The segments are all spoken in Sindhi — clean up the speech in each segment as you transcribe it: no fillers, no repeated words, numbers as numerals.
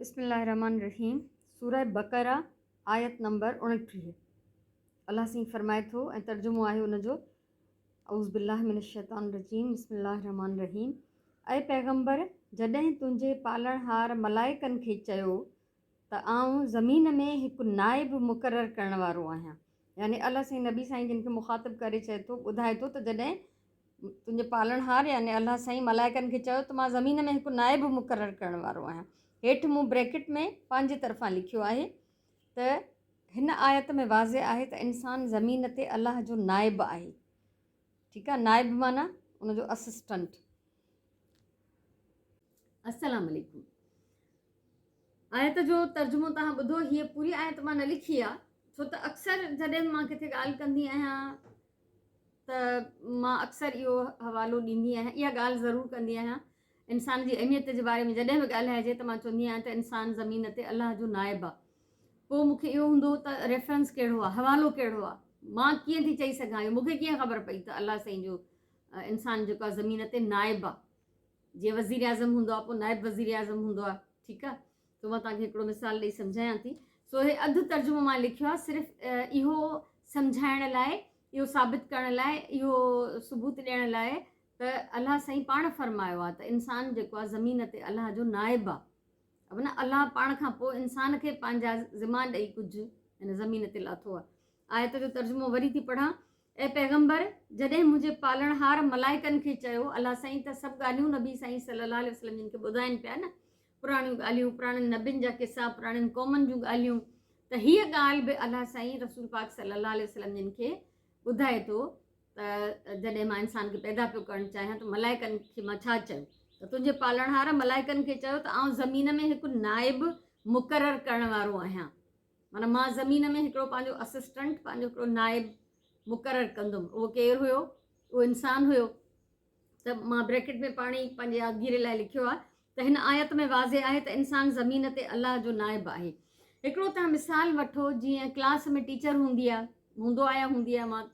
بسم الله الرحمٰن الرحيم سوره بقره آيت نمبر 29 الله سائين فرمائي ٿو ۽ ترجمو آهي ان جو اعوذ بالله من الشيطان الرجيم بسم الله الرحمٰن الرحيم اي پيغمبر جڏهن تنهنجي پالڻهار ملائڪن کي چيو ته آئون زمين ۾ هڪ نائب مقرر ڪرڻ وارو آهيان يعني الله سائين نبي سائين جن کي مخاطب ڪري چئي ٿو ٻڌائي ٿو ته جڏهن تنهنجي پالڻهار يعني الله سائين ملائڪن کي چيو ته مان زمين ۾ هڪ نائب مقرر ڪرڻ وارو آهيان. هيٺ مون بريڪٽ ۾ پنهنجي طرفان لکيو آهي ته هن آيت ۾ واضح آهي ته انسان زمين تي الله جو نائب آهي. ٺيڪ آهي نائب معنيٰ ان جو اسسٽنٽ. السلام عليڪم آيت جو ترجمو توهان ٻڌو هيء پوري آيت مان نه لکي آ ڇو ته اڪثر جڏهن مان ڪٿي ڳالهه ڪندي آهيان ته مان اڪثر اهو حوالو ڏيندي آهيان اها ڳالهه ضرور ڪندي آهيان انسان جي اهميت جي باري ۾ جڏهن به ڳالهائجي ته مان چوندي آهيان ته انسان زمين تي الله جو نائب آ پوء مون کي اهو هوندو ته ريفرنس ڪهڙو آ حوالو ڪهڙو آ مان ڪيئن ٿي چئي سگهان اهو مون کي ڪيئن خبر پئي ته الله سائين جو انسان جيڪو آ زمين تي نائب آ جيئن وزيراعظم هوندو آهي پوء نائب وزيراعظم هوندو آهي ٺيڪ آهي سو مان توهان کي هڪڙو مثال ڏئي سمجهايان ٿي سو هي اڌ ترجمو مان لکيو آهي صرف اهو سمجهائڻ لاء اهو ثابت ڪرڻ لاء اهو ثبوت ڏيڻ لاء ته الله سائين پاڻ فرمايو آهي ته انسان جيڪو آهي زمين تي الله جو نائب آهي اب نه الله پاڻ کان پوء انسان کي پنهنجا ذما ڏئي ڪجهه هن زمين تي لاٿو آهي آيت جو ترجمو وري ٿي پڙهان، اي پيغمبر! جڏهن منهنجي پالڻهار ملائڪن کي چيو، الله سائين ته سڀ ڳالهيون نبي سائين صلي الله عليه وسلم جن کي ٻڌائين پيا نه، پراڻيون ڳالهيون، پراڻن نبين جا قصا، پراڻين قومن جون ڳالهيون، ته هيء ڳالهه به الله سائين رسول پاڪ صلي الله عليه وسلم جن کي ٻڌائي ٿو ته جڏهن مان انسان کي پيدا پيو ڪرڻ چاهيان ته ملائڪن کي مان ڇا چيو ته تنهنجي پالڻهار ملائڪن کي چيو ته آئون زمين ۾ هڪ نائب مقرر ڪرڻ وارو آهيان. معنيٰ مان زمين ۾ هڪڙو پنهنجو اسسٽنٽ، پنهنجو هڪڙو نائب مقرر ڪندم. اهو ڪير هيو؟ اهو انسان هيو. ته مان بريڪٽ ۾ پاڻ ئي پنهنجي يادگيري لاء لکيو آهي ته هن آيت ۾ واضح آهي ته انسان زمين تي الله جو نائب آهي. هڪڙو توهان مثال وٺو جيئن ڪلاس ۾ ٽيچر هوندي آهي، هوندو آهي يا هوندي آهي مان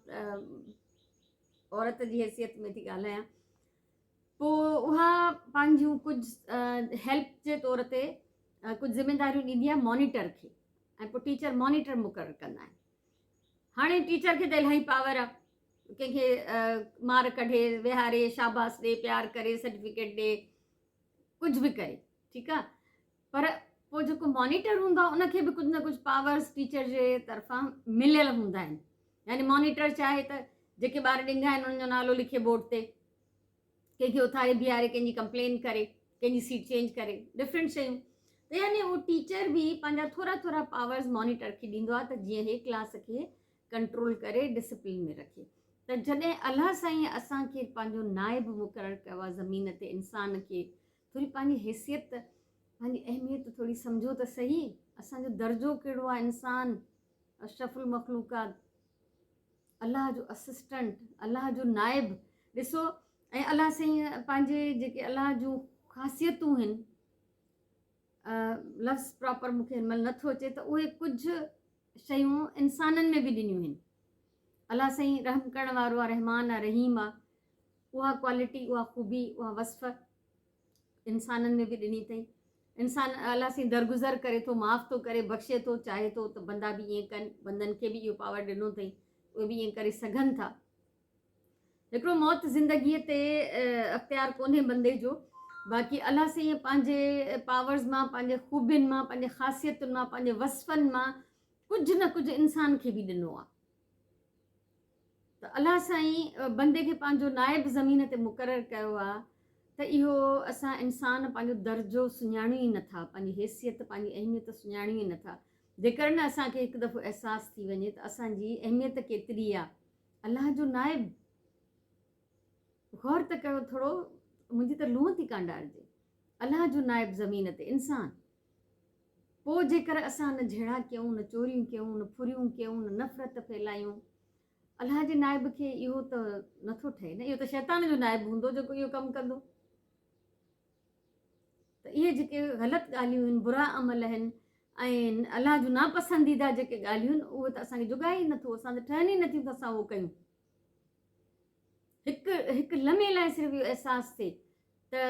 عورت جي حيثيت ۾ ٿي ڳالهايان. پوء اها پنهنجون ڪجهه هيلپ جي طور تي ڪجهه ذميداريون ڏيندي آهي مانيٽر کي ۽ پوء ٽيچر مانيٽر مقرر ڪندا آهن هاڻي ٽيچر کي ته الاهي پاور آهي ڪنهن کي مار ڪڍي ويهاري شاباس ڏي پيار ڪري سرٽيفڪيٽ ڏي ڪجهه به ڪري ٺيڪ آهي پر پوء جيڪو مانيٽر هوندو آهي ان کي به ڪجهه نه ڪجهه پاورز ٽيچر جي طرفان مليل هوندا آهن يعني مانيٽر چاهي ته جيڪي ٻار ڏنگا آهن انهن جو نالو لکي بورڊ تي ڪنهن کي اٿاري بيهاري ڪنهن جي ڪمپلين ڪري ڪنهن جي سيٽ چينج ڪري ڊفرنٽ شيون ته يعني اهو ٽيچر به پنهنجا ٿورا ٿورا پاورز مانيٽر کي ڏيندو آهي ته جيئن هي ڪلاس کي ڪنٽرول ڪري ڊسپلين ۾ رکي ته جڏهن الله سائين اسان کي پنهنجو نائب مقرر ڪيو آهي زمين تي انسان کي ٿوري پنهنجي حيثيت پنهنجي اهميت ٿوري سمجهو ته صحيح اسان جو درجو ڪهڙو آهي انسان اشرف المخلوقات الله جو اسسٽنٽ، الله جو نائب، ڏسو ۽ الله سائين پنهنجي جيڪي الله جون خاصيتون هن لفظ پراپر مون کي هن مهل نٿو اچي ته اهي ڪجهه شيون انسانن ۾ به ڏنيون هن الله سائين رحم ڪرڻ وارو آهي رحمان آهي رحيم آهي اها ڪوالٽي اها خوبي اها وصف انسانن ۾ به ڏني اٿئي. انسان الله سين درگذر ڪري ٿو، معاف ٿو ڪري، بخشي ٿو، چاهي ٿو ته بندا به ائين ڪن، بندن کي به اهو پاور ڏنو اٿئي، اهي به ائين ڪري سگهن ٿا. هڪڙو موت زندگيء تي اختيار ڪونهي بندي جو، باقي الله سائين پنهنجي پاورز مان، پنهنجي خوبين مان، پنهنجي خاصيتن مان، پنهنجي وصفن مان ڪجهه نه ڪجهه انسان کي به ڏنو آهي. ته الله سائين بندي کي پنهنجو نائب زمين تي مقرر ڪيو آ ته اهو اسان انسان پنهنجو درجو سڃاڻيون ئي نٿا پنهنجي حيثيت پنهنجي اهميت سڃاڻيون ئي نٿا جيڪر نه اسان کي هڪ دفعو احساس ٿي وڃي ته اسان جي اهميت ڪيتري آ الله جو نائب غور ته ڪيو ٿورو منهنجي ته لونء ٿي ڪانڊارجي الله جو نائب زمين تي انسان پوء جيڪر اسان نه جهيڙا ڪيون، نه چوريون ڪيون، نه ڦريون ڪيون، نه نفرت ڦهلايون. الله جي نائب کي اهو ته نٿو ٺهي نه، اهو ته شيطان جو نائب هوندو جيڪو اهو ڪم ڪندو. ته اهي جيڪي غلط ڳالهيون آهن، برا عمل آهن ۽ الله جون ناپسنديده جيڪي ڳالهيون آهن، اهي ته اسان کي جڳائي ئي نٿو، اسان تي ٺهن ئي نٿيون ته اسان اهو ڪيون. هڪ هڪ لمحي لاء صرف اهو احساس ٿئي ته.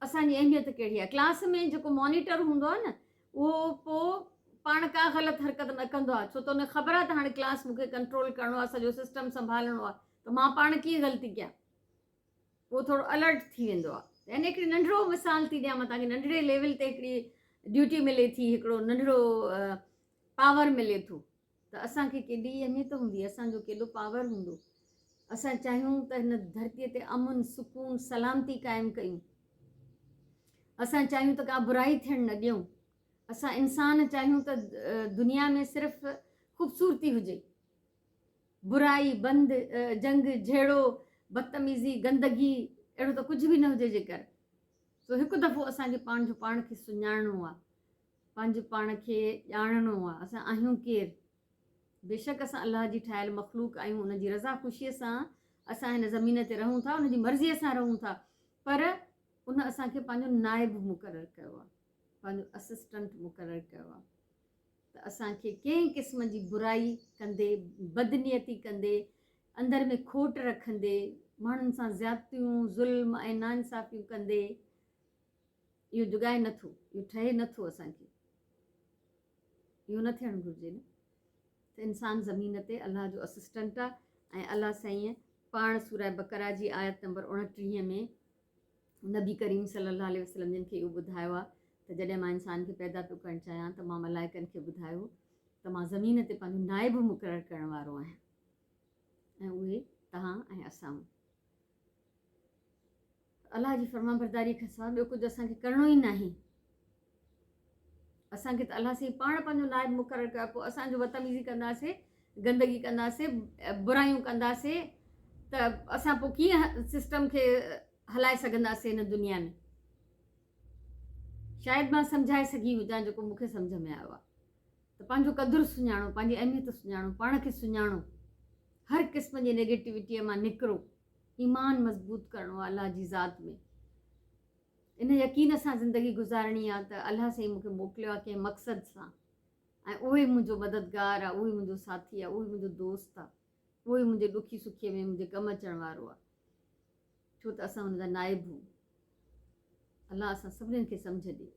اسان جي اهميت ڪهڙي آهي. ڪلاس ۾ جيڪو مانيٽر هوندو آهي نه اهو پوء پاڻ ڪا غلط حرڪت نه ڪندو آهي ڇو ته ان کي خبر آهي ته هاڻي ڪلاس مون کي ڪنٽرول ڪرڻو آهي، سڄو سسٽم سنڀالڻو آهي ته مان پاڻ ڪيئن غلطي ڪيان. اهو ٿورو الرٽ ٿي ويندو آهي. يعني هڪڙي ننڍڙو مثال ٿي ڏيان مان توهان کي، ننڍڙي ليول تي هڪڙي ڊيوٽي ملي ٿي، هڪڙو ننڍڙو پاور ملي ٿو ته اسان کي ڪيڏي اهميت هوندي، اسان جو ڪيڏو پاور هوندو. اسان چاهيون ته هن ڌرتيء تي امن، سڪون، سلامتي قائم ڪيون. اسان چاهيون ته ڪا برائي ٿيڻ نه ڏيون. اسان انسان چاهيون ته دنيا ۾ صرف خوبصورتي هجي. برائي، بند، جنگ، جهيڙو، بدتميزي، گندگي اهڙو ته ڪجهه به نه هجي جيڪر. سو هڪ دفعو اسان کي پنهنجو پاڻ کي سڃاڻڻو آهي. پنهنجو پاڻ کي ڄاڻڻو آ، اسان آهيون ڪير؟ بيشڪ اسان الله جي ٺاهيل مخلوق آهيون، ان جي رضا خوشيء سان اسان هن زمين تي رهون ٿا، ان جي مرضيء سان رهون ٿا، پر ان اسان کي پنهنجو نائب مقرر ڪيو آ، پنهنجو اسسٽنٽ مقرر ڪيو آ ته اسان کي ڪنهن قسم جي برائي ڪندي، بدنيتي ڪندي، اندر ۾ کوٽ رکندي، ماڻهن سان زيادتيون، ظلم ۽ ناانصافيون ڪندي، اهو جڳائي نه ٿو، اهو ٺهي نه ٿو اسان کي. اهو نه ٿيڻ گهرجي نه ته انسان زمين تي الله جو اسسٽنٽ آ ۽ الله سائين پاڻ سوره بقره جي آيت نمبر 29 ۾ نبي ڪريم صلي الله عليه وسلم جن کي اهو ٻڌايو آ ته جڏهن مان انسان کي پيدا پيو ڪرڻ چاهيان ته مان ملائڪن کي ٻڌايو ته مان زمين تي پنهنجو نائب مقرر ڪرڻ وارو آهيان ۽ اهي توهان ۽ اسان. الله جي فرمانبرداري کان سواء ٻيو ڪجهه اسان کي ڪرڻو ئي ناهي. اسان کي ته الله سائين پاڻ پنهنجو نائب مقرر ڪيو، پوء اسان جو بدتميزي ڪنداسي، گندگي ڪنداسي، برايون ڪنداسي ته اسان پوء ڪيئن سسٽم کي هلائي سگهنداسي هن دنيا ۾؟ شايد مان سمجهائي سگهي هجان جيڪو مون کي سمجهه ۾ آيو آهي ته پنهنجو قدر سڃاڻو، پنهنجي اهميت سڃاڻو، پاڻ کي سڃاڻو، هر قسم جي نيگيٽوٽيء مان نڪرو. ايمان مضبوط ڪرڻو آهي الله جي ذات ۾، ان يقين سان زندگي گذارڻي آهي ته الله سائين مون کي موڪليو آهي ڪنهن مقصد سان ۽ اهو ئي منهنجو مددگار آهي، اهو ئي منهنجو ساٿي آهي، اهو ئي منهنجو دوست آهي، اهو ئي منهنجي ڏکي سکي ۾ منهنجي ڪم اچڻ وارو آهي، ڇو ته اسان هن جا نائب هون. الله اسان سڀني کي سمجهه ڏي.